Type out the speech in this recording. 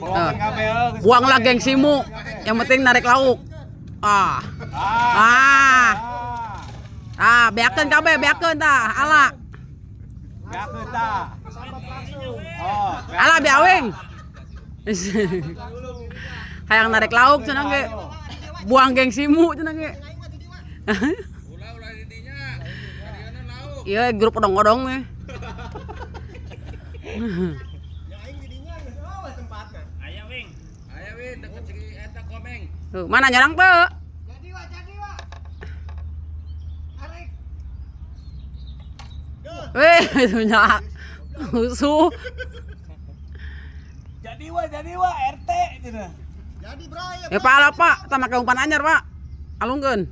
Buang kabeh geus. Buanglah gengsimu. Yang penting narik lauk. Ah. Ah. Ah, beakeun kabeh, beakeun tah, ala. Beakeun tah. Oh, Ala biawing. Hayang narik lauk cenah ge. Buang gengsimu cenah ge. Ulah, ulah di dinya. Karieuna lauk. Iya, grup odong-odong nih. Ya aing di dinya geus eueuh tempatna. Aya wing. Aya wing deket si eta komeng. Tuh, mana nyerang tuh? Jadi wa, jadi wa. Arek. Weh, itu nyak. Musuh. Jadi wa RT cenah. Jadi bro ya. Ya Pak, ala Pak, tak make umpan anyar, Pak. Alungkeun.